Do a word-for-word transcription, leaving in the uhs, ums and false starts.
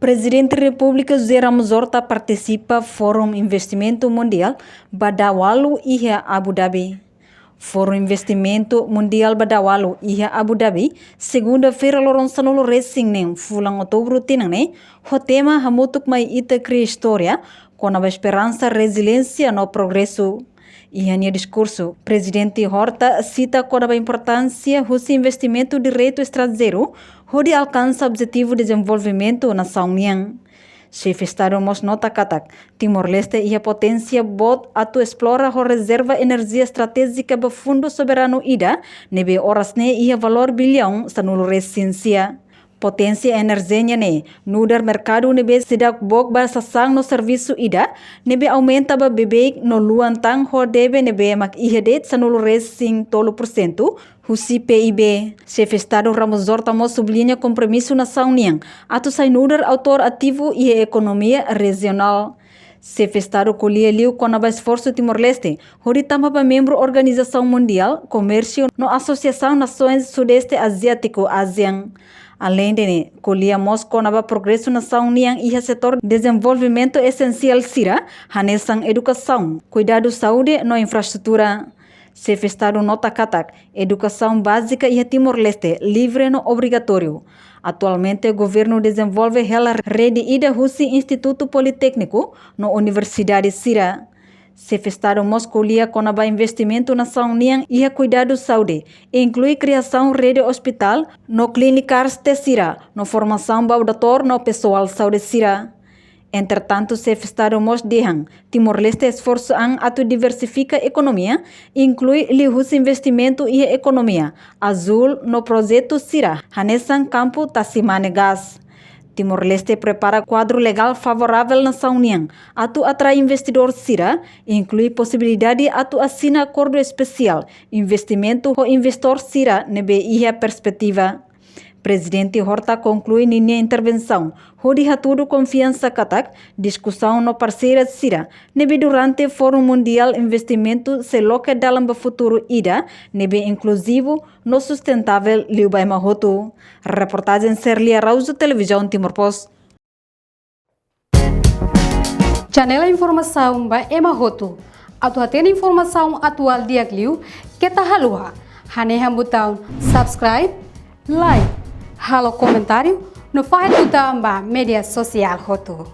Prezidente Repúblika José Ramos Horta partisipa Fórum Investimentu Mundiál ba dala ualu iha Abu Dhabi. Fórum Investimentu Mundiál ba dala ualu iha Abu Dhabi, segunda-feira loron sanulu resin neen fulan Outubru tinan ne'e, ho tema Hamutuk Mai Ita Kria Istória, kona-ba esperansa, reziliénsia no progresu. Iha nia diskursu, Prezidente Horta sita kona-ba importánsia husi investimentu diretu estranjeiru hodi alkansa objetivu dezenvolvimentu nasaun nian. Xefe Estadu mós nota katak Timor-Leste iha poténsia boot atu esplora ho rezerva enerjia estratéjika ba fundu soberanu ida ne'ebé oras ne'e iha valór biliaun sanulu resin sia. Poténsia enerjia nian ne'e nu'udar merkadu ne'ebé seidauk book ba sasán no servisu ida, ne'ebé aumenta ba beibeik no luan tan ho debe ne'ebé mak iha de'it sanulu resin tolu por sentu husi P I B. Xefe Estadu Ramos Horta mós subliña kompromisu nasaun nian atu sai nu'udar atór ativu iha ekonomia rejionál. Xefe Estadu ko'alia liu kona-ba esforsu Timor-Leste hodi tama ba membru Organizasaun Mundiál Komérsiu no Asosiasaun Nasoens Sudeste Aziátiku, ASEAN. Aleinde ne'e, ko'alia mós kona-ba progresu nasaun nian iha setór dezenvolvimentu esensiál sira, hanesan edukasaun, kuidadu saúde no infraestrutura. Xefe Estadu nota katak edukasaun bázika iha Timor-Leste livre no obrigatóriu. Atualmente, governu dezenvolve hela rede ida husi institutu politékniku no universidade sira. Xefe Estadu mós ko'alia kona-ba investimentu nasaun nian iha kuidadu saúde, inklui kriasaun rede ospitál no klínika teste sira, no formasaun ba dotór no pesoál saúde sira. Entretantu, Xefe Estadu mós dehan Timor-Leste esforsu an atu diversifika ekonomia, inklui liuhusi investimentu iha ekonomia azúl no projetu sira hanesan kampu tasi-mane gás. Timor-Leste prepara kuadru legál favoravel nasaun nian atu atrai investidór sira, inklui posibilidade atu asina akordu espesiál investimentu ho investór sira ne'ebé iha perspetiva. Prezidente Horta konklui ninia intervensaun hodi hatudu konfiansa katak diskusaun no parseria sira ne'ebé durante Fórum Mundiál Investimentu sei loke dalan ba futuru ida ne'ebé inkluzivu no sustentável liu ba ema hotu. Reportajen Serlia Araújo, Televizaun Timor Post. Janela informasaun ba ema hotu. Atu hatene informasaun atuál di'ak liu, keta haluha hanehan butaun subscribe, like, halo komentáriu, no fahe tutan ba média sosiál hotu.